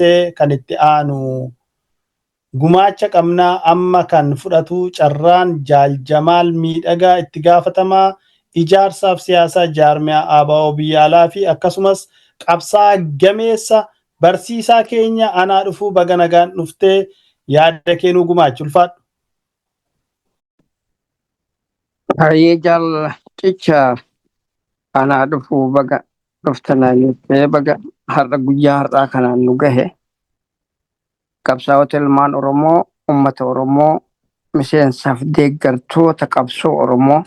Kan itti aanu gumaacha qabnaa amma kan fudhatu carraan Jaal Jamaal Miidhagaa, itti gaafatamaa ijaarsaaf siyaasaa jaarmiyaa ABO biyya alaa fi akkasumas qabsaa gameessa barsiisaa keenya, anaa dhufuu, baga nagaan dhuftee, yaada keenuu gumaachi, ulfaadhu. Baay'ee jaalladhicha, anaa dhufuu, baga dhuftanaa jettee, baga har'a guyyaa har'aa kanaan nu gahe. Qabsaa'ota ilmaan Oromoo, uummata Oromoo, miseensaaf deeggartoota qabsoo Oromoo,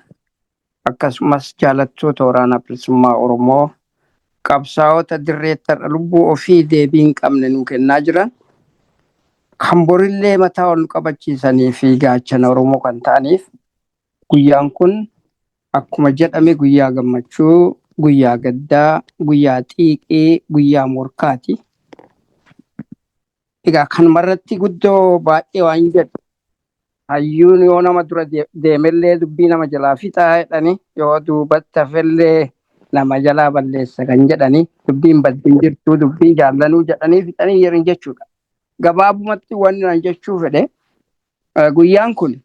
akkasumas jaalattoota Waraana Bilisummaa Oromoo, qabsaa'ota dirreetti har'a lubbuu ofii deebii hin qabne nu kennaa jiran, kan borillee mataa ol nu qabachiisanii fi gaachana Oromoo kan ta'aniif, guyyaan kun akkuma jedhame guyyaa gammachuu, guyyaa gaddaa, guyyaa xiiqii, guyyaa morkaati. Egaa kanumarratti guddoo baay'ee waan jedhu, hayyuun yoo nama dura deemellee dubbii nama jalaa fixaa jedhani, yoo duubatti hafellee nama jalaa balleessa kan jedhani, dubbiin baddiin jirtuu, dubbiin jaallanuu jedhanii fixanii jiran jechuudha. Gabaabumatti wanni an jechuu fedhe, guyyaan kun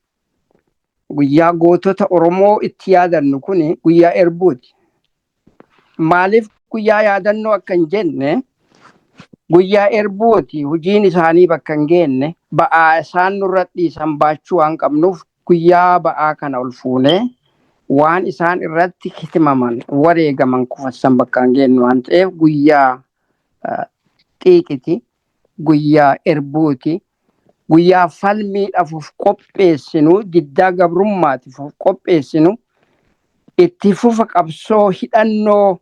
guyyaa gootota Oromoo itti yaadannu kun guyyaa erbuuti. Maaliif guyyaa yaadannoo akka hin jenne, guyyaa erbuuti. Hojiin isaanii bakka hin geenne, ba'aa isaan nurra dhiisan baachuu waan qabnuuf, guyyaa ba'aa kana ol fuunee waan isaan irratti kitimaman, wareegaman, kufassan bakka hin geennu waan ta'eef, guyyaa xiiqiti, guyyaa erbuuti, guyyaa falmiidhaaf of qopheessinu, diddaa gabrummaatiif of qopheessinu, itti fufa qabsoo hidhannoo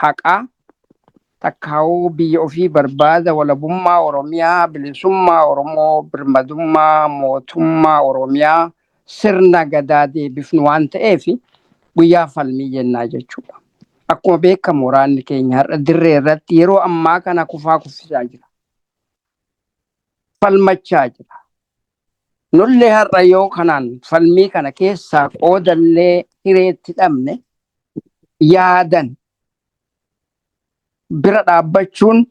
haqaa takkaa'uu biyya ofii barbaada, walabummaa Oromiyaa, bilisummaa Oromoo, birmadummaa mootummaa Oromiyaa, sirna gadaa deebifnu waan ta'eef, guyyaa falmii jennaa jechuudha. Akkuma beekamu waraanni keenya har'a dirree irratti yeroo ammaa kana kufaa kuffisaa jira. Falmachaa jira. Nullee har'a yoo kanaan falmii kana keessaa qoodallee hireetti dhabne, yaadan bira dhaabbachuun,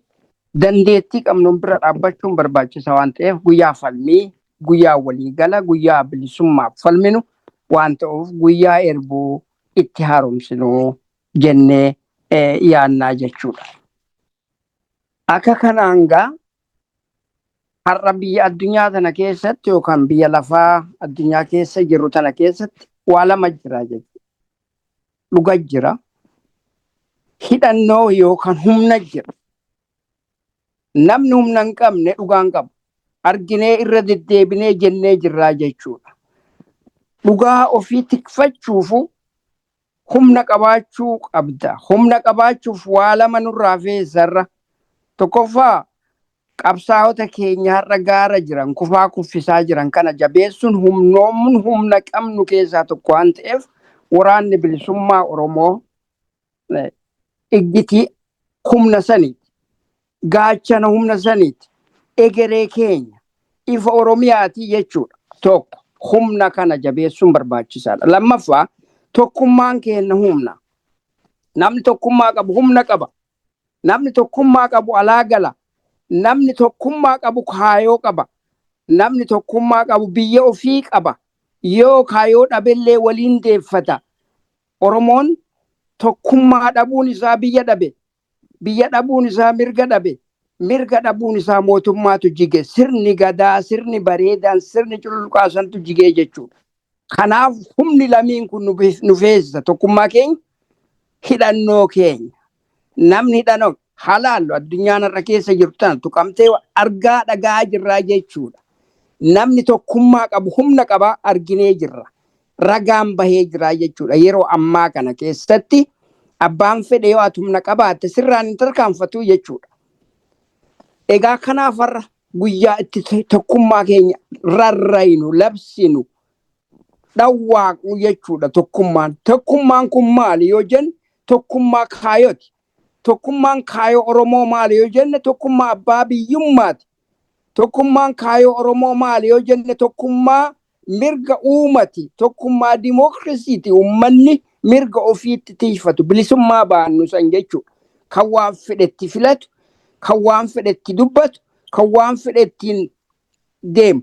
dandeettii qabnuun bira dhaabbachuun barbaachisa waan ta'eef, guyyaa falmii, guyyaa waliigala, guyyaa bilisummaaf falminu waan ta'uuf, guyyaa erbuu itti haaromsinu jennee yaannaa jechuudha. Akka kanaan gaa har'a biyya addunyaa tana keessatti yookaan biyya lafaa addunyaa keessa jirru tana keessatti waa lama jira jechuudha. Dhuga jira. Hidhannoo yookaan humna jira. Namni humna hin qabne dhugaa hin qabu. Arginee irra deddeebinee jennee jirraa jechuudha. Dhugaa ofii tikfachuufu humna qabaachuu qabda. Humna qabaachuuf waa lama nurraa feesarra. Tokkoffaa, qabsaa'ota keenya har'a gaara jiran, kufaa kuffisaa jiran kana jabeessuun humnoomuun humna qabnu keessaa tokko waan ta'eef, Waraanni Bilisummaa Oromoo iggitii humna saniiti. Gaachana humna saniiti. Egeree keenya, ifa Oromiyaati jechuudha. Tokko, humna kana jabeessuun barbaachisaadha. Lammaffaa, tokkummaan keenya humna. Namni tokkummaa qabu humna qaba. Namni tokkummaa qabu alaa gala. Namni tokkummaa qabu kaayoo qaba. Namni tokkummaa qabu biyya ofii qaba. Yoo kaayoo dhabellee waliin deeffata. Oromoon tokkummaa dhabuun isaa biyya dhabe. Biyya dhabuun isaa mirga dhabe. Mirga dhabuun isaa mootummaatu jige. Sirni gadaa, sirni bareedaan, sirni cululuqaa santu jigee jechuudha. Kanaaf humni lamiin kun nu feesisa. Tokkummaa keenya, hidhannoo keenya. Namni hidhannoo halaallu addunyaan har'a keessa jirtu tana tuqamtee argaa dhagaa jirraa jechuudha. Namni tokkummaa qabu humna qaba, arginee jirra. Ragaan bahee jira jechuudha. Yeroo ammaa kana keessatti abbaan fedhe yoo ati humna qabaatte sirraan hin tarkaanfatu jechuudha. Egaa kanaaf har'a guyyaa itti tokkummaa keenya rarraynu, labsinu, dhawwaaqnu jechuudha tokkummaan. Tokkummaan kun maali yoo jenne, tokkummaa kaayooti. Tokkummaan kaayoo Oromoo maali yoo jenne, tokkummaa abbaa biyyummaati. Tokkummaan kaayoo Oromoo maali yoo jenne, tokkummaa mirga uumati, tokkummaa dimookiraasiiti. Uummanni mirga ofiitti tiifatu, bilisummaa baannu san jechuudha. Kan waan fedhetti filatu, Kan waan fedhetti dubbatu, kan waan fedhettiin deemu.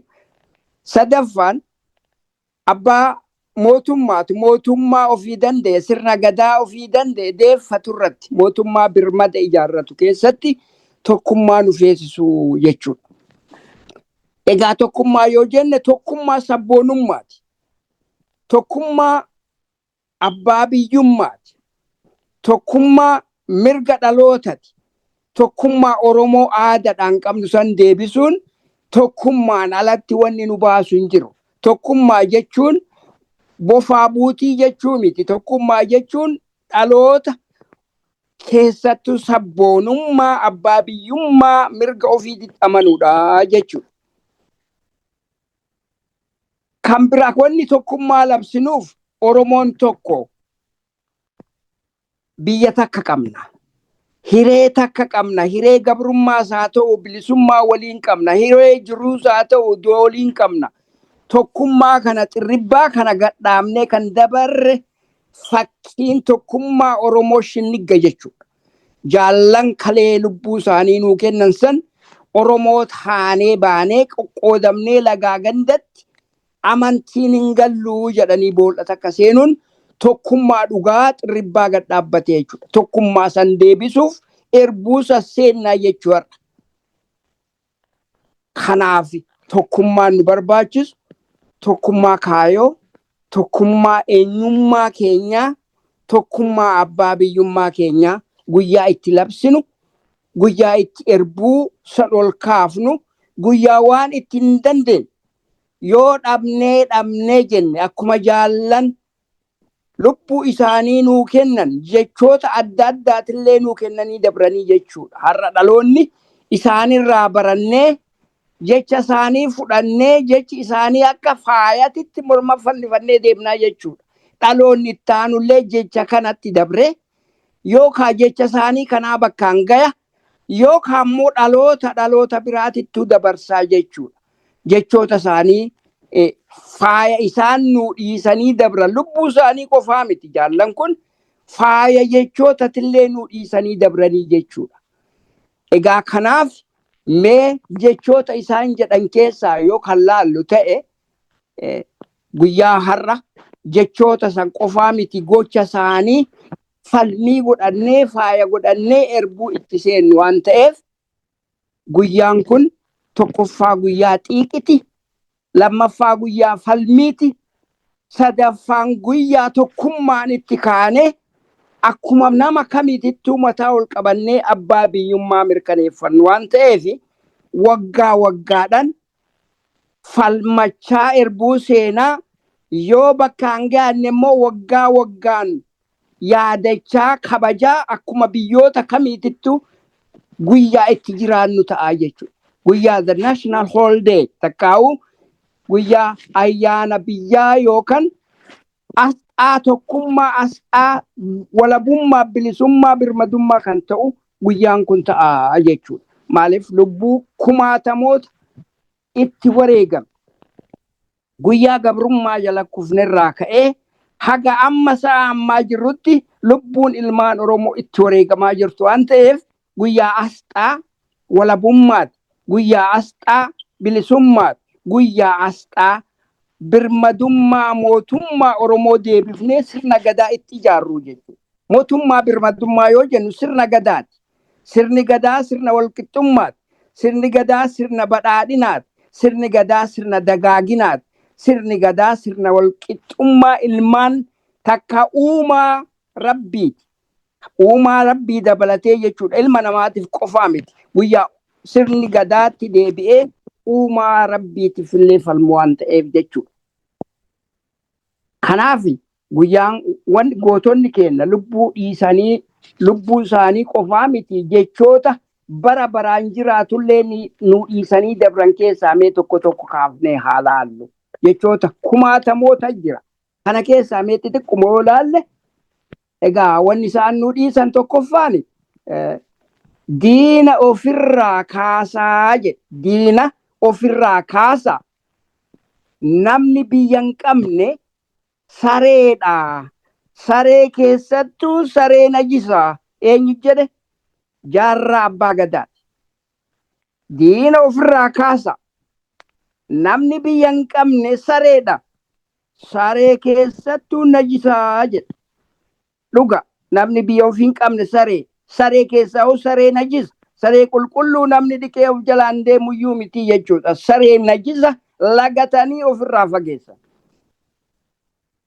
Sadaffaan abbaa mootummaati. Mootummaa ofii danda'e, sirna gadaa ofii danda'e deeffatu irratti mootummaa birmada ijaarratu keessatti tokkummaa nu feesisu jechuudha. Egaa tokkummaa yoo jenne tokkummaa sabboonummaati. Tokkummaa abbaa biyyummaati. Tokkummaa mirga dhalootati. Tokkummaa Oromoo aadaadhaan qabnu san deebisuun tokkummaan alatti wanni nu baasu hin jiru. Tokkummaa jechuun bofaa buutii jechuu miti. Tokkummaa jechuun dhaloota keessattuu sabboonummaa abbaa biyyummaa mirga ofiitti amanuudha jechuudha. Kan biraa wanni tokkummaa labsinuuf Oromoon tokko, biyya takka qabna. Hiree takka qabna. Hiree gabrummaas haa ta'u bilisummaa waliin qabna. Hiree jiruus haa ta'u du'a waliin qabna. Tokkummaa kana, xirribbaa kana gadhaabnee kan dabarre fakkiin tokkummaa Oromoo shinigga jechuudha. Jaallan kalee lubbuu isaanii nuu kennan san Oromoo taanee baanee qoqqoodamnee lagaa gandatti amantiin hin galluu jedhanii boolla takka seenuun tokkummaa dhugaa xirribbaa gad dhaabbatee jechuudha. Tokkummaa san deebisuuf erbuu sasseennaa jechuudha. Kanaaf tokkummaan nu barbaachisu tokkummaa kaayoo, tokkummaa eenyummaa keenyaa, tokkummaa abbaa biyyummaa keenyaa guyyaa itti labsinu, guyyaa itti erbuu san ol kaafnu, guyyaa waan itti hin dandeenye yoo dhabnee dhabnee jenne akkuma jaallan lubbuu isaanii nuu kennan jechoota adda addaatillee nuu kennanii dabranii jechuudha. Har'a dhaloonni isaanirraa barannee, jecha isaanii fudhannee, jechi isaanii akka faayatitti morma fannifannee deemnaa jechuudha. Dhaloonni itti aanullee jecha kanatti dabree yookaan jecha isaanii kanaa bakkaan gaya yookaan immoo dhaloota dhaloota biraatittuu dabarsaa jechuudha. Jechoota isaanii, faaya isaan nuu dhiisanii dabran, lubbuu isaanii qofaa miti, jaallan kun faaya jechootatillee nuu dhiisanii dabranii jechuudha. Egaa kanaaf mee jechoota isaan jedhan keessaa yoo kan laallu ta'e, guyyaa har'a jechoota san qofaa miti, gocha isaanii falmii godhannee, faaya godhannee erbuu itti seennu waan ta'eef, guyyaan kun tokkoffaa guyyaa xiiqiti, lammaffaa guyyaa falmiiti, sadaffaan guyyaa tokkummaan itti kaane akkuma nama kamiitittuu mataa ol qabannee abbaa biyyummaa mirkaneeffannu waan ta'eef, waggaa waggaadhaan falmachaa erbuu seenaa yoo bakkaan gaanne immoo waggaa waggaan yaadachaa kabajaa akkuma biyyoota kamiitittuu guyyaa itti jiraannu ta'aa jechuudha. Guyyaa the national holiday takkaa'u guyyaa ayyaana biyyaa yookaan asxaa tokkummaa, asxaa walabummaa, bilisummaa, birmadummaa kan ta'u guyyaan kun ta'a jechuudha. Maaliif lubbuu kumaatamoota itti wareegame. Guyyaa gabrummaa jala kufnerraa ka'ee haga amma sa'a ammaa jirrutti lubbuun ilmaan Oromoo itti wareegamaa jirtu waan ta'eef, guyyaa asxaa walabummaati, guyyaa asxaa bilisummaati, guyyaa asxaa birmadummaa mootummaa Oromoo deebifnee sirna gadaa itti ijaarru jechuudha. Mootummaa birmadummaa yoo jennu sirna gadaati. Sirni gadaa sirna walqixxummaati. Sirni gadaa sirna badhaadhinaati. Sirni gadaa sirna dagaaginaati. Sirni gadaa sirna walqixxummaa ilmaan takka uumaa rabbiiti. Uumaa rabbii dabalatee jechuudha. Ilma namaatiif qofaa miti. Guyyaa sirni gadaatti deebi'ee uumaa rabbiitiif illee falmu waan ta'eef jechuudha. Kanaaf guyyaan wanni gootonni keenya lubbuu dhiisanii, lubbuu isaanii qofaa miti, jechoota bara baraan jiraatullee nu dhiisanii dabran keessaa mee tokko tokko kaafnee haa laallu. Jechoota kumaatamoota jira. Kana keessaa mee xixiqquma yoo laalle, egaa wanni isaan nu dhiisan tokkoffaan "Diina ofirraa kaasaa" jedhe. Diina ofirraa kaasaa. Namni biyya hin qabne sareedha. Saree keessattuu saree najisaa. Eenyu jedhe? Jaarraa Abbaa Gadaati. Diina ofirraa kaasa. Namni biyya hin qabne sareedha. Saree keessattuu najisaa jedha. Dhuga, namni biyya ofii hin qabne saree. Saree keessaa hoo saree najisa. Saree qulqulluu namni dhiqee of jalaan deemuyyuu miti jechuudha. Saree najisa lagatanii ofirraa fageessan.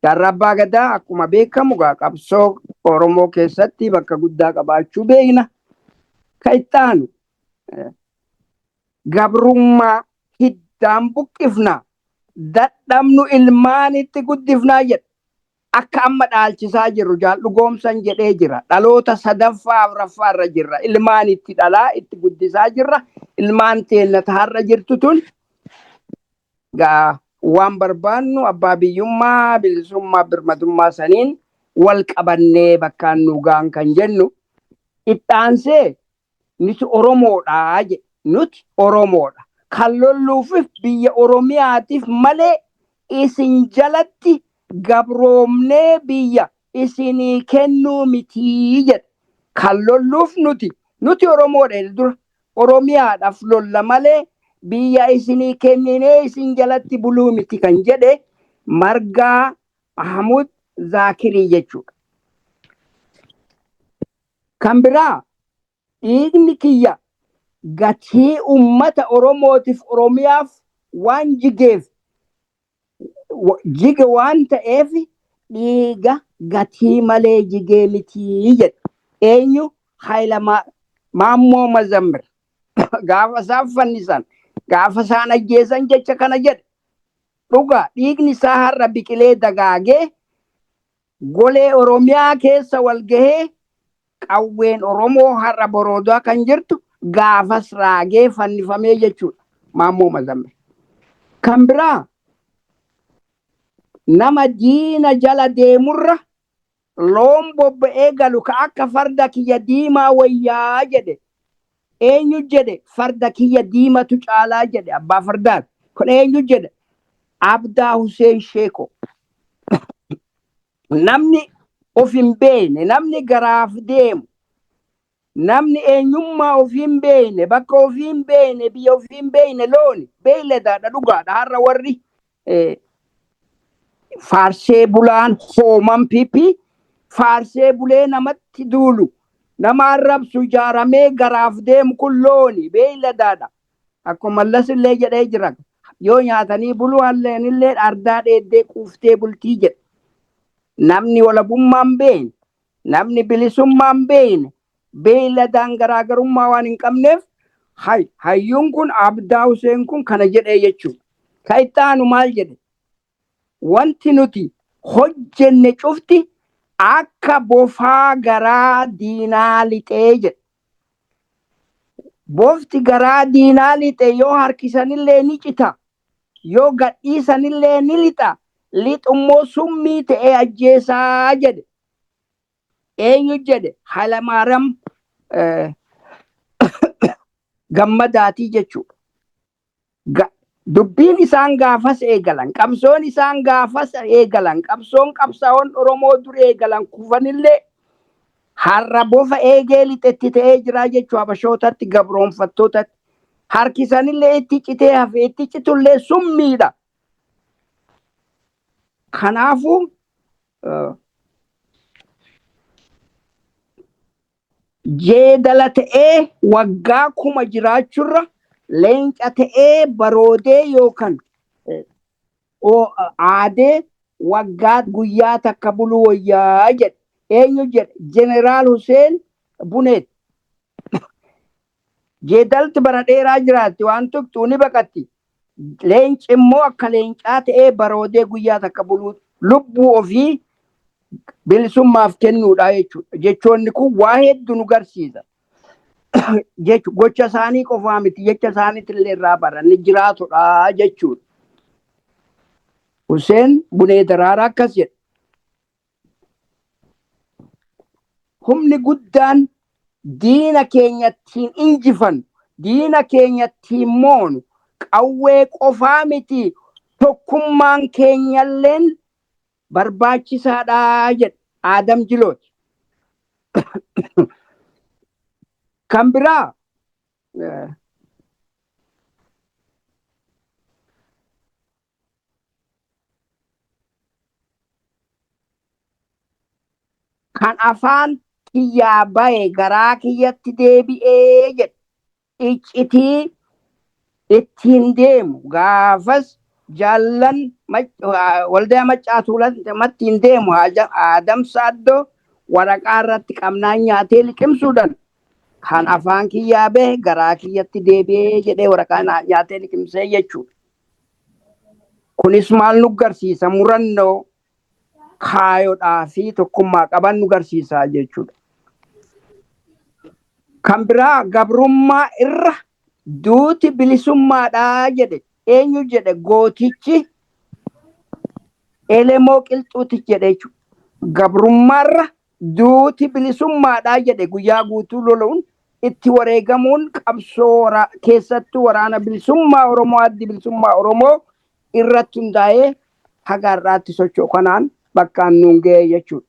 Jaarraa Abbaa Gadaa akkuma beekamu gaa qabsoo Oromoo keessatti bakka guddaa qabaachuu beekna. Ka itti aanu gabrummaa hiddaan buqqifna, dadhabnu ilmaanitti guddifnaa jedha. Akka amma dhaalchisaa jirru Jaal Dhugoomsan jedhee jira. Dhaloota sadaffaa afuraffaa irra jirra. Ilmaan itti dhalaa itti guddisaa jirra. Ilmaan teenna har'a jirtu tun gaa waan barbaannu abbaa biyyummaa, bilisummaa, birmadummaa saniin wal qabannee bakkaan nu gaan kan jennu. Itti aansee nuti Oromoodha jedhe. Nuti Oromoodha. Kan lolluufif biyya Oromiyaatiif malee isin jalatti gabroomnee biyya isinii kennuu mitii jedhe. Kan lolluuf nuti Oromoodha jedhe dura. Oromiyaadhaaf lolla malee biyya isinii kenninee isin jalatti buluu miti kan jedhe Margaa Mahamud Zaakirii jechuudha. Kan biraa, dhiigni kiyya gatii ummata Oromootiif Oromiyaaf waan jigeef, jige waan ta'eef dhiiga gatii malee jigee mitii jedhe. Eenyu? Hayila Maammoo Mazammir. Gaafa isaan fannisan, gaafa isaan ajjeesan jecha kana jedhe. Dhuga, dhiigni isaa har'a biqilee dagaagee golee Oromiyaa keessa wal gahee qawween Oromoo har'a boroodaa kan jirtu gaafas raagee fannifamee jechuudha. Maammoo Mazammir. Kan biraa, nama diina jala deemurra loon bobba'ee galu ka akka farda kiyya diimaa wayyaa jedhe. Eenyu jedhe? Farda kiyya diimatu caalaa jedhe abbaa fardaati. Kun eenyu jedhe? Abdaa Hussein Sheeko. Namni of hin beekne, namni garaaf deemu, namni eenyummaa ofii hin beekne, bakka ofii hin beekne, biyya ofii hin beekne looni beeyladaadha, dhugaadha. Har'a warri faarsee bulaan hooman pipi faarsee bulee namatti duulu, nama arrabsu, ijaaramee garaaf deemu kun looni beeyladaadha. Akkuma Mallas illee jedhee jira. Yoo nyaatanii buluu halleen illee ardaa dheeddee quuftee bultii jedhe. Namni walabummaa hin beekne, namni bilisummaa hin beekne, beeyladaan garaagarummaa waan hin qabneef hayyuun kun Abdaa Huseen kun kana jedhee jechuudha. Ka itti aanu maal jedhe? Wanti nuti hojjenne cufti akka bofaa garaa diinaa lixee jedhe. Bofti garaa diinaa lixe yoo harkisanillee ni cita. Yoo gadhiisanillee ni lixa. Lixummoo summii ta'ee ajjeesaa jedhe. Eenyu jedhe? Hayilamaariyaam Gammadaatii jechuudha. Dubbiin isaan gaafas eegalan, qabsoon isaan gaafas eegalan, qabsoon qabsaa'oon Oromoo dur eegalan kufanillee har'a bofa eegee lixetti ta'ee jira jechuu habashootatti, gabroonfattootatti. Harkisanillee itti citee hafe, itti citullee summiidha. Kanaafuu jeedala ta'ee waggaa 1000 jiraachurra leenca ta'ee baroodee yookaan aadee waggaa guyyaa takka buluu wayyaa jedhe. Eenyu jedhe? Jeneraal Huseen Buneet. Jeedalti bara dheeraa jiraatti, waan tuqxu ni baqatti. Leenci immoo akka leencaa ta'ee baroodee guyyaa takka buluu lubbuu ofii bilisummaaf kennuudha jechuudha. Jechoonni kun waa hedduu nu garsiisa. Gocha isaanii qofaa miti, jecha isaaniitti illee irraa baranni jiraatudha jechuudha. Huseen Bunee Daraaraa akkas jedha. Humni guddaan diina keenya ittiin injifannu, diina keenya ittiin moonu qawwee qofaa miti, tokkummaan keenyalleen barbaachisaadha jedhe Aadam Jilooti. Kan biraa, Kan afaan kiyyaa bahe garaa kiyyatti deebi'ee jedhe. Iccitii ittiin deemu gaafas jaallan waldaa Maccaa Tuulamatti hin deemu Adam Saaddoo waraqaa irratti qabnaan nyaatee liqimsuudhaan kan afaan kiyyaa bahe garaa kiyyatti deebi'ee jedhee waraqaa nyaatee liqimsee jechuudha. Kunis maal nu garsiisa? Murannoo kaayoodhaa fi tokkummaa qaban nu garsiisa jechuudha. Kan biraa, gabrummaa irra duuti bilisummaadhaa jedhe. Eenyu jedhe? Gootichi Elemoo Qilxuuti jedhe jechuudha. Gabrummaarra duuti bilisummaadhaa jedhe. Guyyaa guutuu loluun, itti wareegamuun, qabsoo keessattuu waraana bilisummaa Oromoo, addi bilisummaa Oromoo irratti hundaa'ee haga har'aatti socho'u kanaan bakkaan nuun ga'e jechuudha.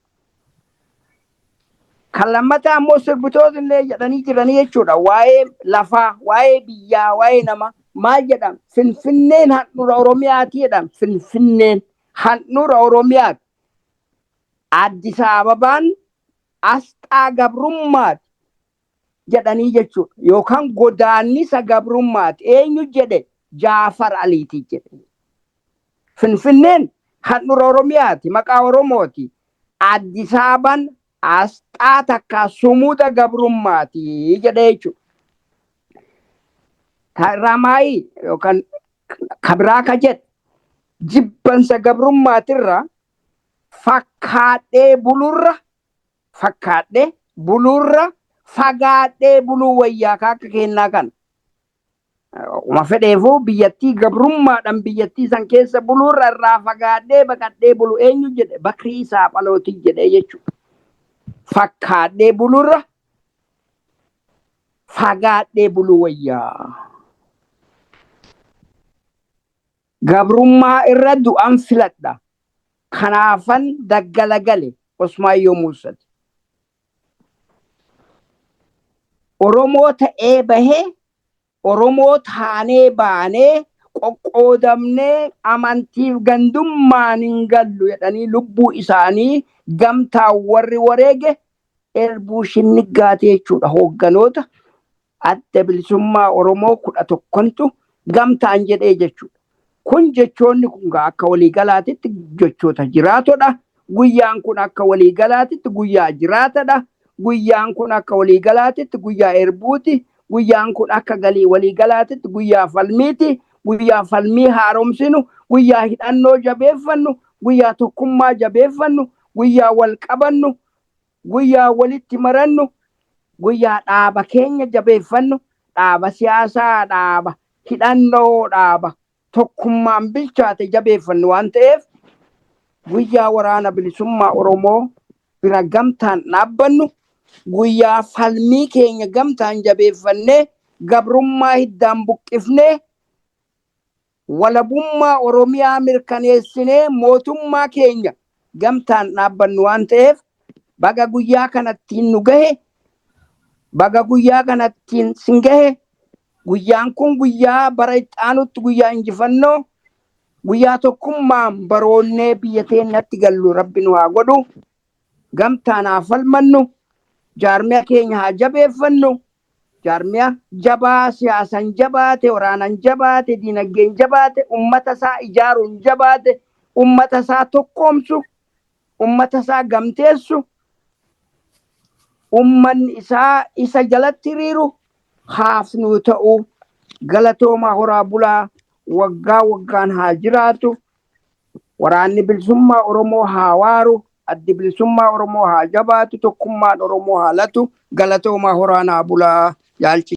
Kan lammataa ammoo sirbitoota illee jedhanii jiranii jechuudha. Waa'ee lafaa, waa'ee biyyaa, waa'ee namaa maal jedhama? Finfinneen handhuura Oromiyaati jedhama. Finfinneen handhuura Oromiyaati. Addis Ababaan asxaa gabrummaati jedhanii jechuudha. Yookaan godaannisa gabrummaati. Eenyu jedhe? Jaafar Aliiti jedhe. Finfinneen handhuura Oromiyaati. Maqaa Oromooti. Addis Ababaan asxaa takka sumuda gabrummaati jedhee jechuudha. Raamaayii yookaan kabiraa ka jedhe, jibbansa gabrummaatirra fakkaadhee bulurra, fakkaadhee bulurra fagaadhee buluu wayyaa ka akka kennaa kana. Uma fedheefuu biyyattii gabrummaadhaan biyyattii san keessa buluurra irraa fagaadhee baqadhee bulu. Eenyu jedhe? Bakrii Saaphalootii jedhee jechuudha. Fakkaadhee bulurra fagaadhee buluu wayyaa. Gabrummaa irra du'an filadha. Kanaafan daggala gale, Osmaayyoo Muusati. Oromoo ta'ee bahee, Oromoo taanee baanee, qoqqoodamnee amantiif gandummaan hin gallu jedhanii lubbuu isaanii gamtaan warri wareege Erbuu Shinniggaati jechuudha. Hoogganoota adda bilisummaa Oromoo 11tu gamtaan jedhee jechuudha. Kun jechoonni kun akka waliigalaatitti jechoota jiraatodha. Guyyaan kun akka waliigalaatitti guyyaa jiraatadha. Guyyaan kun akka waliigalaatitti guyyaa erbuuti. Guyyaan kun akka galii waliigalaatitti guyyaa falmiiti. Guyyaa falmii haaromsinu, guyyaa hidhannoo jabeeffannu, guyyaa tokkummaa jabeeffannu, guyyaa wal qabannu, guyyaa walitti marannu, guyyaa dhaaba keenya jabeeffannu, dhaaba siyaasaa, dhaaba hidhannoo, dhaaba tokkummaan bilchaate jabeeffannu waan ta'eef, guyyaa waraana bilisummaa Oromoo bira gamtaan dhaabbannu, guyyaa falmii keenya gamtaan jabeeffannee gabrummaa hiddaan buqqifnee walabummaa Oromiyaa mirkaneessinee mootummaa keenya gamtaan dhaabbannu waan ta'eef, baga guyyaa kanattiin nu gahe, baga guyyaa kanattiin sin gahe. Guyyaan kun guyyaa bara itti aanutti guyyaa injifannoo, guyyaa tokkummaan baroonnee biyya teenyatti gallu Rabbi nu haa godhu. Gamtaan haa falmannu, jaarmiya keenya haa jabeeffannu. Jaarmiya jabaa, siyaasan jabaate, waraanan jabaate, diinagdeen jabaate, ummata isaa ijaaruun jabaate, ummata isaa tokkoomsu, ummata isaa gamteessu, ummanni isaa isa jalatti hiriiru haaf nuu ta'u. Galatoomaa, horaa bulaa, waggaa waggaan haa jiraatu. Waraanni bilisummaa Oromoo haa waaru, addi bilisummaa Oromoo haa jabaatu, tokkummaan Oromoo haa latu. Galatoomaa, horaan haa bulaa yaalchi.